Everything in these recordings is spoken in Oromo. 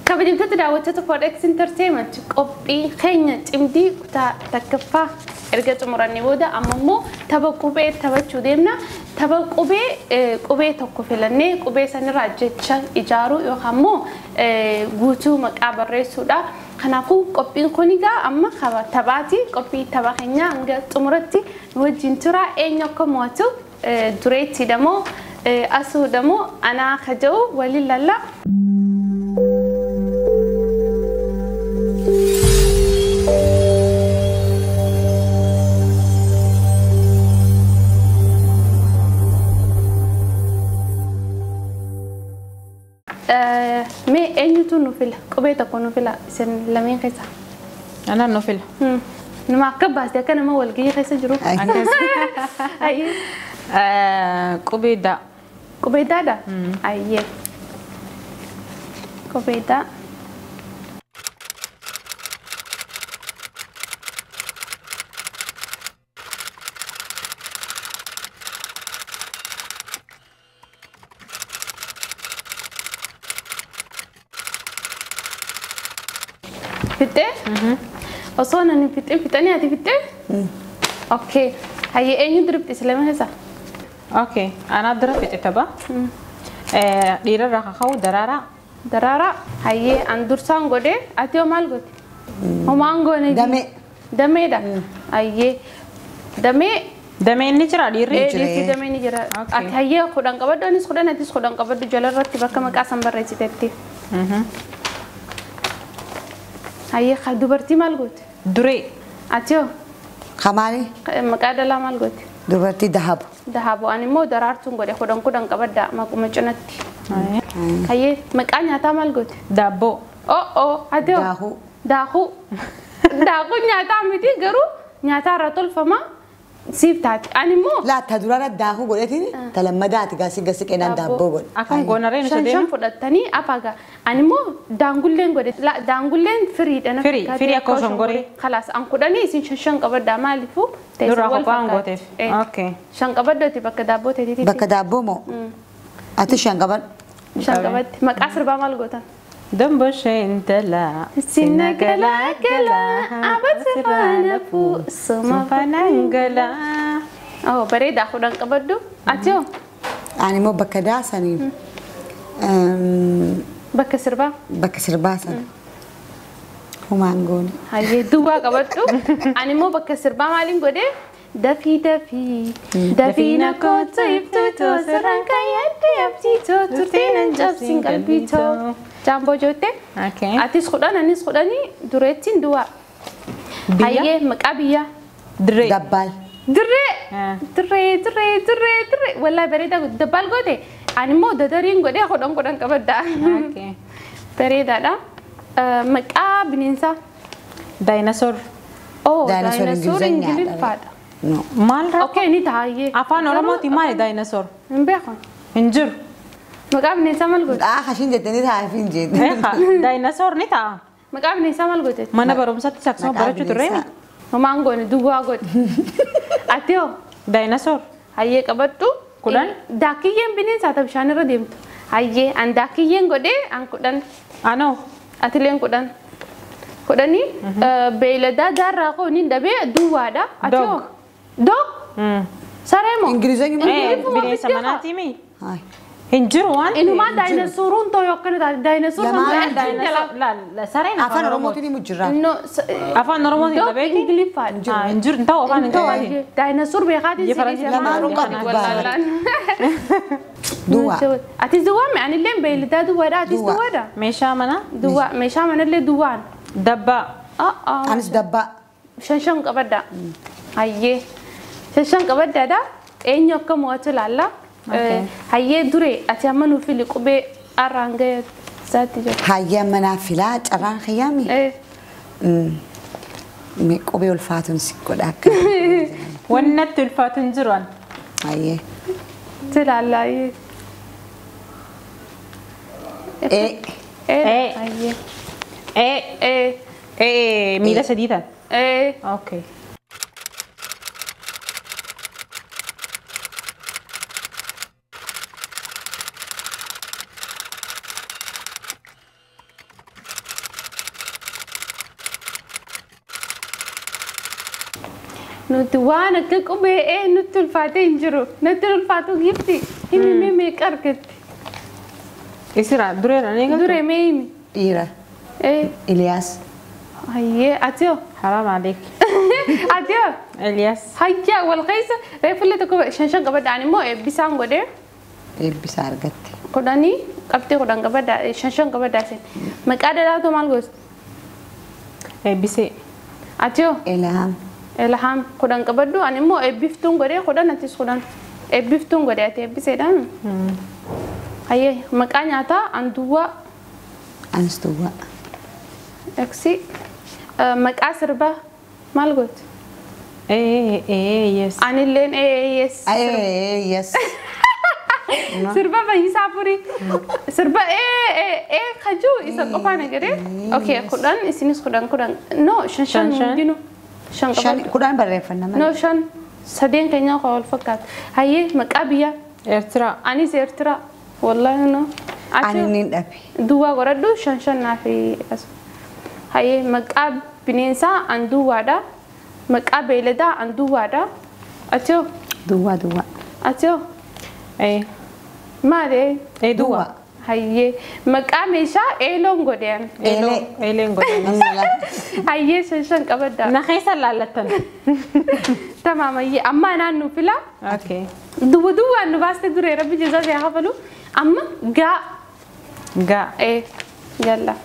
Kabajamtoota daawwattoota 4X Entertainment qophii keenya cimdii kutaa takkaffaa erga xumurannee booda amma immoo tapha qubee taphachuu deemna. Tapha qubee qubee tokko filannee qubee sanirraa jecha ijaaruu yookaan immoo guutuu maqaa barreessuudha. Kanaafuu qophiin kun egaa amma taphaati. Qophii tapha keenyaa hanga xumuratti nu wajjin tura. Eenyu akka mo'atu dureettiidha moo asuudha moo anaa ka jedhu waliin lallaa. Mee eenyutu nu fila? Qubee tokko nu fila isin lameen keessa. Anaan nu fila. Nama akka baastee akka nama walgahii keessa jiru. Qubee daa. Qubee daadha? Ayyee. Qubee daa. Fixee? Osoo nani fixee fixanii ati fixee? Okay. Hayyee eenyu dura fixe lama keessa? Okay. Anaa dura fixe tapha. Dhiirarraa kan ka'u daraaraa. Daraaraa. Hayyee an dursaan godhee ati hoo maal goote? Homaan goone. Damee. Dameedha. Hayyee. Damee. Damee inni jira dhiirri? Dhiirri damee ni jira. Ati hayyee 10 qabadhu anis 10 atis 10 qabadhu jalarratti bakka maqaa san barreessiteetti. Hayyee dubartii maal goote? Duree. Ati hoo? Kamaali? Maqaa dhalaa maal goote? Dubartii Dahabu. Dahabu ani immoo daraartuun godhe 10 10 qabadda maquma cinatti. Hayyee maqaa nyaataa maal goote? Daabboo. Oo ati hoo? Daakuu. Daakuu. Daakuu nyaataa miti garuu nyaataa irraa tolfama siif taati. Ani immoo. Laa ta durarra daakuu godhetiin ta lammadaati gasi gasi qeenaan daabboo godhe. Akkam goonaree nu Shan shan sadeema? fudhattanii afaagaa. Ani immoo daangulleen godhe. Daangulleen firiidha. Firii, firii akka shongoree. Khalaas an 10 isin shan shan qabaddaa maaliifuu? Durraa qophaa'an gooteef. Okay. Shan qabaddooti bakka daabboo teetiiti. Bakka daabboo moo? Ati shan qabadhu. Shan qabatti. Maqaa sirbaa maal gootan? Damboshee intala. Sinna galaa abati faana suma Fanangala. Oh bareedaa 10 qabaddu. Ati hoo? Ani immoo bakka daasanii Bakka sirbaa. bakka sirbaa sana. Homaan goone. Hayyee duwwaa qabadhu. Ani immoo bakka sirbaa maaliin godhee? Dafii dafii dafii na kootu iftuutoo sirraan kan yaadde abdiitoo turtee nan cabsin qalbiitoo. Jaamboo jootte. Okay. Atis 10 anis 10 dureettiin duwwaa. Biyya? Hayyee maqaa biyyaa. Dirree. Dabbaal. Dirree. Dirree dirree dirree dirree wallaahi bareedaa dabbaal goote. Ani immoo dadariin godhee 10 10 qabadda. Okay. Bareedaadha. Maqaa bineensaa. Daayinasoor. Oh, Daayinasoor daayinasoor Ingilizeenyaadha. Ingiliffaadha. No. Maal rakkoo? Okay, ni ta'a. Afaan Oromootiin maali daayinasoor? Hin beeku. Hin jiru. Maqaa bineensaa maal goote? Haa kashin jettanii taa'eef hin jette. Daayinasoor ni ta'a. Maqaa bineensaa maal goote? Mana barumsaatti akkasuma Maqaa barachuu turree? bineensaa. Homaan goone duwwaa godhe. Ati hoo? Daayinasoor. Hayyee qabadhu. 10. Daakkiyyeen bineensaa ta bishaan irra deemtu. Hayyee an daakiyyeen godhee an 10. Anoo. Atileen 10. 10 beeyladaa jaarraa koo ni dhabee duwwaadha. Ati hoo? Dog. Dog? Saree moo? Ingilizeenyi moo? Ingiliffuma Bineensa bitti haa. manaati mi? Hayi. Hin jiru waan Inumaa daayinasooruun ta'u akkana taate daayinasoor Lamaan Daayinasoor sareen Afaan Oromootiin himu jirra. No, Afaan Oromootiin dog dhabeeti? Ingiliffaadha. Hin jiru hin ta'u afaan Ingiliffaatiin. Daayinasoor beekaatiin Biyya Faranjii Lamaanuu qabdu baala. Duwwaa. Atis duwwaa mi? Anillee beeyladaa duwwaadha. Atis Duwwaa. duwwaadha. Meeshaa manaa. Duwwaa meeshaa manallee duwwaan. Dabbaa. Anis dabbaa. Shan shan qabadda. Hayyee. Shan shan qabaddaadha. Eenyu akka mo'atu ilaalla. Okay. Hayyee duree ati amma nuuf fili qubee arraan gahee isaatti jira. Hayyee manaa filaa carraan xiyyaami. Mee qubee ulfaatuun si godha akka. Wanni natti ulfaatu hin jiru an. Hayyee. Ilaalla hayyee. Ee. Ee. Hayyee. Ee. Ee. Ee miila sadii tan. Ee. Okay. Nuti waan akka qubee ee nutti ulfaatee hin jiru. Nutti ulfaatu gifti. Himi mee meeqa argatte? Isira dureera ni eegaltu. Duree mee himi? Dhiira. Ee Iliyaas. hayyee ati hoo? Haraam aleek. Ati hoo? Eliyaas. Hayyaa wal keessa reeffillee tokko shan shan qabadha ani immoo eebbisaan godhee Eebbisa argatte. kudhanii qabxii 10 qabadha shan shan qabadha isin. Maqaa dhalaatoo maal gooste? Eebbisee. Ati hoo? Ilhaam. Ilhaam 10 qabadhu ani immoo eebbiftuun godhee 10 atis 10. Eebbiftuun godhee ati eebbiseedhaan. Hayyee maqaa nyaataa anduwwaa Anis duwwaa. Eksi maqaa sirbaa maal goote? Ee ee yes. Anilleen ee yes. Ee yes. Sirba Fayyisaa Furii. Sirba ee ee ee kajuu isa qofaan agaree. Okay 10 isinis 10 10. No shan shan Shan, shan. hundinuu. Shan Shan qabadhu. 10 barreeffanna No malee. shan sadeen keenyaa qofaa wal fakkaata. Hayyee maqaa biyyaa Eertiraa. anis Eertiraa. Wallaahi no. Ani Ati ni dhabe. duwwaa godhadhu shan shan naaf as. Hayyee maqaa bineensaa an duwwaadha. Maqaa beeyladaa an duwwaadha. Ati hoo? Duwwaa duwwaa. Ati hoo? Ee. Maali? Ee duwwaa. Hayyee maqaa meeshaa eeloon godhe an. Eelee. Eeleen godhe. Hayyee shan shan qabadda. Na keessa laallattan. Tamaam hayyee amma anaan nu fila. Okay. Duwwa duwwaan nu baaste duree rabbi jazaa si haa kafalu. Amma gaa. Gaa. Ee yalla.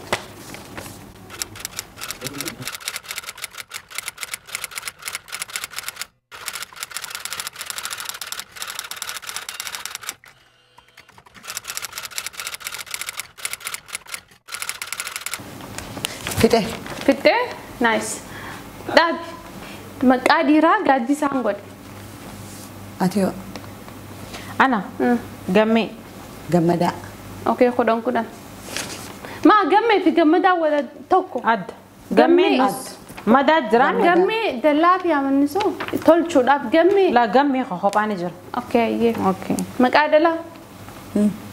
Fixe. Fixee nice. Dhaabi. Maqaa dhiiraa gaaddisaan godhe. Ati hoo? Ana. Gammee. Gammadaa. Okay 10 10. Maa gammee fi gammadaa wala tokko. Adda. Gammeen Gammee. madaa jiraan. Gammee dallaa fi amannisoo tolchuudhaaf gammee. La gammee kophaan jira. Okay hayyee. Okay. Maqaa dhalaa.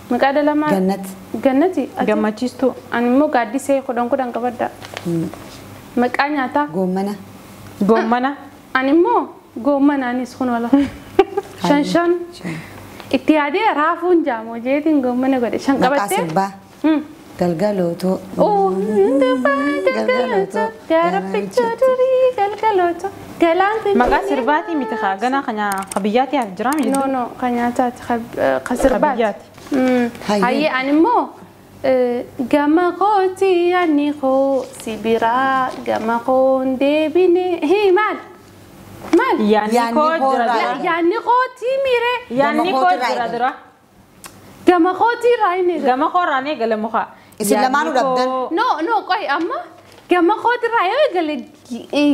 Maqaa dhalaa maal? Gannat. Gannati. Ati? Gammachiistuu. Ani immoo gaaddisee 10 10 qabadha. Maqaa nyaataa. Goommana. Goommana. Ani immoo goommana anis kun wala. Shan shan. Itti yaadee raafuun jaamoo jeetiin goommana godhe. Shan Maqaa qabattee. sirbaa. Galgalootoo. Oh, galgalootoo. Gaara durii galgalootoo. Galaan Maqaa sirbaatii miti kaa ganaa kana qabiyyaati haa jiraa miti. No no kan nyaataati kan sirbaati. Qabiyyaati. Hayyee. Hayyee ani immoo gama kooti ani koo si biraa gama koon deebine. Hii maal? Maal? Yaanni Yaanni koo koo jira irraa dura. Yaanni kootii miiree. Yaanni Gama koo kootirraa jira eegala. dura. Gama kootii irraa inni eegala. Gama koorraan eegale muka. Isin lamaanuu dhabdan. No no qoy amma gama kootirraa yoo eegale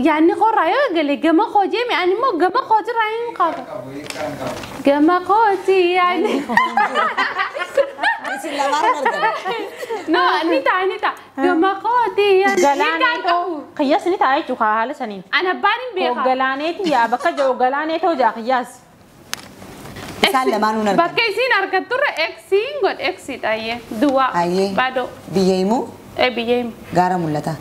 yaanni koorraa yoo eegale gama koo jeeme ani immoo gama kootirraa hin qaba. Gama kootii yaanni. Isin lamaanuu argan. No ni ta'a ni ta'a. Gama kootii yaanni. Galaanee koo qiyyaas ni ta'a jechuudha haala saniin. Ana abbaan hin beekaa. Galaaneeti yaa bakka jiru galaanee ta'uu jaa qiyyaas. Isaan lamaanuu argan. Bakka isiin argatturra eksiin godhe eksiidha ayyee. Duwwaa. Hayyee. Baadoo. Biyya himuu Ee biyya himu. gaara mul'ata.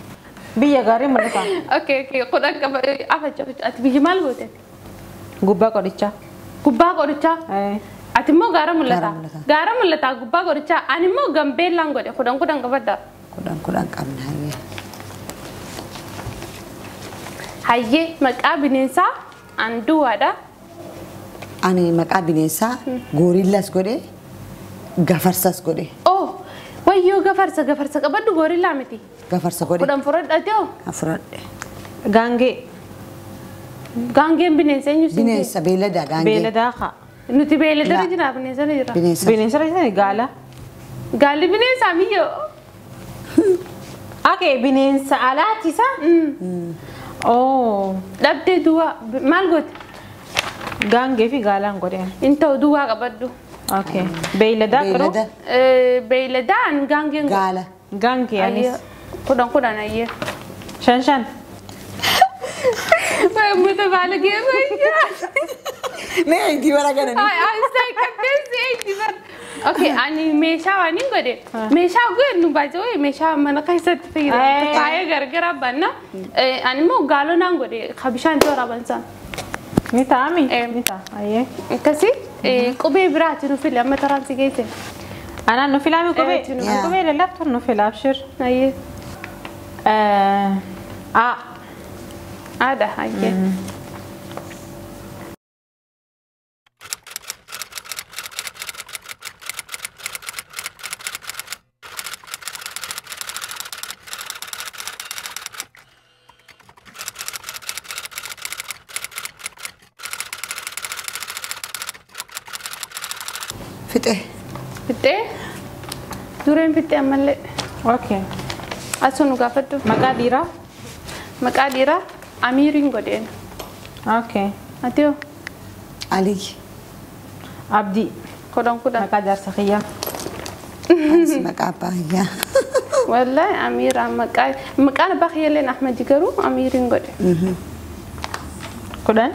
Biyya gaarii mul'ata. Okay okay 10 qaba afacha afacha ati biyya maal goote? Gubbaa qorichaa. Gubbaa qorichaa. Ati immoo gaara mul'ata. Gaara mul'ata. Gaara mul'ata gubbaa qorichaa ani immoo gambeellaan godhe 10 10 qabadha. 10 10 qabna hayyee. Hayyee maqaa bineensaa an duwwaadha. Ani maqaa bineensaa gooriillas godhe gafarsas godhe. Oh wayyoo gafarsa gafarsa qabadhu goorillaa miti. Gafarsa godhe. 10 fudhadhate hoo? Fudhadhe. Gaangee. Gaangeen bineensa eenyu siin jee? Bineensa beellada gaangee. Beeladaa kaa. Nuti beeyladarra La. jira bineensa ni jira. Bineensa. Bineensa jira gaala. Gaalli bineensaa miyyoo. Okay bineensa alaatisa. Oh Dhabdee duwwaa maal goote? Gaangee fi gaalaan godheen. Hin ta'u duwwaa qabadhu. Okay. Beeyladaa garuu Beellada Beeyladaan gaangeen godhe. gaala. gaangee anis. 10 10 ayyee. Shan shan. Uummata baalagee fayyaa. Mee itti bara kana Ay, ay, say, Okay, ani meeshaa waan hin godhe. Meeshaa godhe nu baay'ee meeshaa mana keessatti fayyadamu. Faaya garagaraa banna. Ani immoo gaalonaan godhe ka bishaan itti waraaban sana. Ni ta'a mi? Ni ta'a. Ayyee. Akkasii qubee biraati nu fili amma taraan si geesse. Anaan nu filaami qubee? Yaa. Qubee lallaaftuun nu fila abshir. Ayyee. A. Aadha ayyee. Fixee. Fixee dureen fixee ammallee Okay. asuu nu gaafadhu. Maqaa dhiiraa? Maqaa dhiiraa Amiiriin godheen. Okay. Ati hoo Aliyyi. Abdii. 10 10. Maqaa jaarsa kiyyaa. Anis maqaa abbaa kiyyaa. Wallahi Amiira maqaan abbaa kiyyalleen Ahmadi garuu Amiiriin godhe. 10.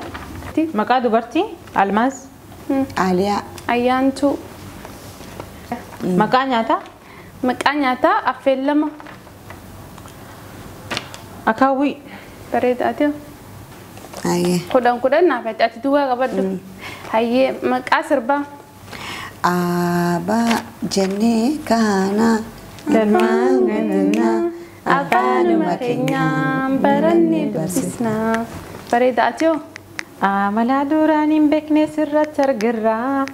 Maqaa dubartii? Almaaz. Aaliyaa. Ayyaantuu. Maqaa nyaataa? Maqaa nyaataa affeellama. Akaawwii. Bareeda ati hoo Ayyee. 10 10 naaf ati duwwaa qabadhu. Hayyee maqaa sirbaa. Abbaa jennee kaana. Galmaan ganana. Afaanuma keenyaan barannee dubbisnaa. Bareeda ati hoo Amala duraan hin beekne sirratti argirraa.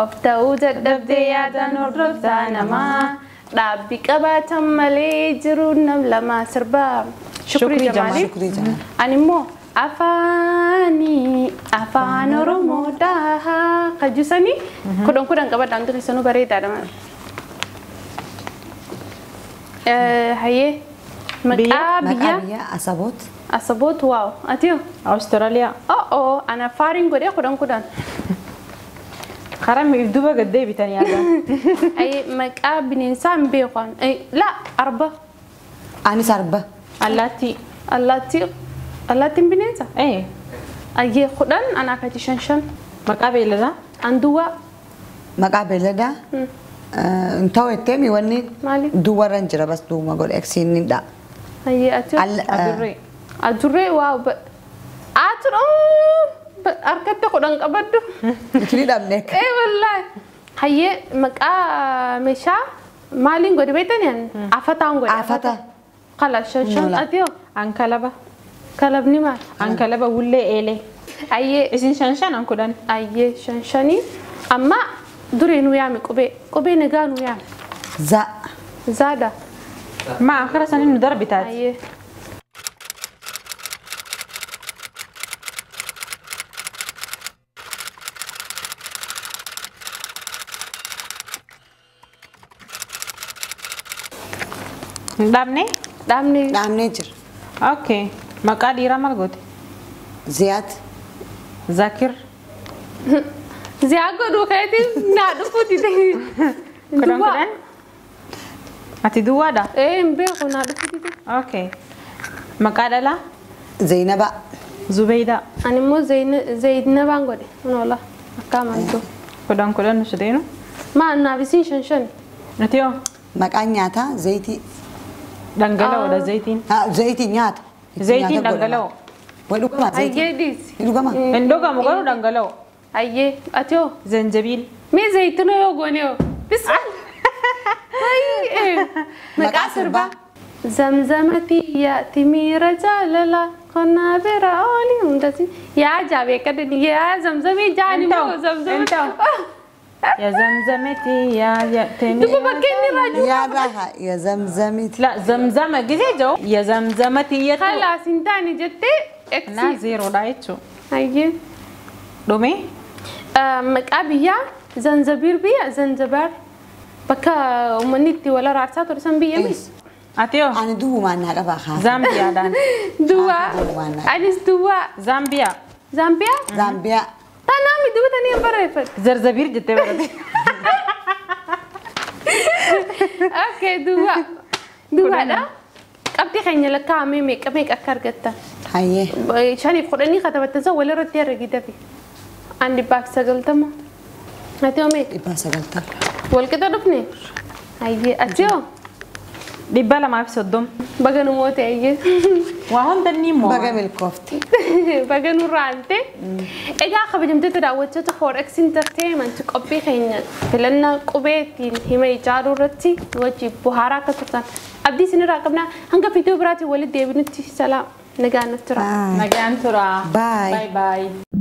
Of ta'uu dadhabdee yaadaan hordoftaa namaa. Dhaabbii qabaatan malee jiruun nam lamaa sirbaa. Shukrii Shukrii Jamaalii. Shukrii Jamaal. Ani immoo afaanii afaan Oromoodhaa kajusanii 10 10 qabadha hundi keessanuu bareedaadha. Hayyee maqaa Maqaa biyyaa biyyaa Asaboot. Asaboot waaw ati hoo? Awustiraaliyaa. Oo ana faariin godhee 10 10. Karaa miif duuba gad deebitan yaadaan. Hayyee maqaa bineensaa hin beeku. La arba. Anis arba. Allaattii. Allaattii allaattiin bineensa? Ee. Ayyee 10 anaaf ati 5 5. Maqaa beeyladaa? An duwwaa Maqaa beeyladaa. Hin ta'u jetteemi wanni Maali? duwwarra hin jira bas duwwuma godhe eksiin ni dha. Hayyee ati hoo? Adurree. Adurree waaw Atu harkatti 10 qabadhu. Nuti ni dhabne. Ee wallaahi. Hayyee maqaa meeshaa maaliin godhe beektanii ani? Afataan godhe. Afata. Kala 5 5 ati hoo? Ankalaba. Kalabni maal? Ankalaba wullee eelee. Hayyee Isin 5 5 an 10. ayyee 5 5 amma duree nu yaami qubee qubee nagaa nu yaami. Za. Zaada. Ma akara sanii nu darbi taati. Hayyee. Hin dhaabne? Dhaabni Dhaabnee jira. Okay. Maqaa dhiiraa maal goote? Ziyaat. Zakir. Ziyaa godhuu keetiin naa dhufuu dide. 10 10. Ati duwwaadha? Ee hin beeku naa dhufuu dide. Okay. Maqaa dhalaa? Zainaba. Zubeydaa. Ani immoo Zainabaan godhe. Nola akka amantuu. 10 10 nu sideenu. Maa naaf isin 5 5. Ati hoo? Maqaan nyaataa zayitii. Dhangala'oodha zayitiin. Zayitii nyaata. Zayitiin dhangala'oo. Way dhugamaa zayitii. Ayyee dhiisi. Ni dhugamaa? Hin dhugamu garuu dhangala'oo. Ayyee ati hoo? Zanjabiil. Mee zayituna yoo goone hoo? Bismillah. Maqaa sirbaa. Zamzamati yaa timiira jaalala qonnaa bira ooli hundasi. Yaa jaabee kadhani yaa zamzamii jaani moo zamzamii. يا زمزمتي يا يا تمي Duba bakkeen irraa jiru. Yaa raha ya zamzamiti. لا زمزمة جزي جو يا زمزمتي يا تو Khalaas hin taane jettee نا eksi. زيرو دايتشو Ayyee. دومي Maqaa biyyaa Zanzabiir biyya Zanzabaar bakka uummanni itti wal araarsaa ture san biyya mi? أتيو Ani duwwumaan naa qabaa haa. زامبيا دان Duwwaa. Anis duwwaa. زامبيا Zaambiyaa? Zaambiyaa. Tanaami duwwatanii hin barreeffadhe. زرزبير جت بلد Okay duwwaa. Duwwaadha. Qabxii keenya lakkaa'amee meeqa meeqa akka argattan? Hayyee. 5 fi 10 katabattan san walirratti herregita fi. An 190. Ati hoo meeqa? 190. Walqixa dhufne? Hayyee ati hoo? 230. Baga nu moote eeyyee. Waa hunda ni moo. Baga milkoofte. Baga nurraa aante. Egaa kabajamtoota daawwattoota 4X Entertainment, qophii keenya filannaa qubeetiin hima ijaaruu irratti nu wajjin buhaaraa akka turtan abdii isinirraa qabna. Hanga viidiyoo biraatiin walitti deebinutti salaam, nagaan nutti tura. Nagaan tura. Bye. Bye bye.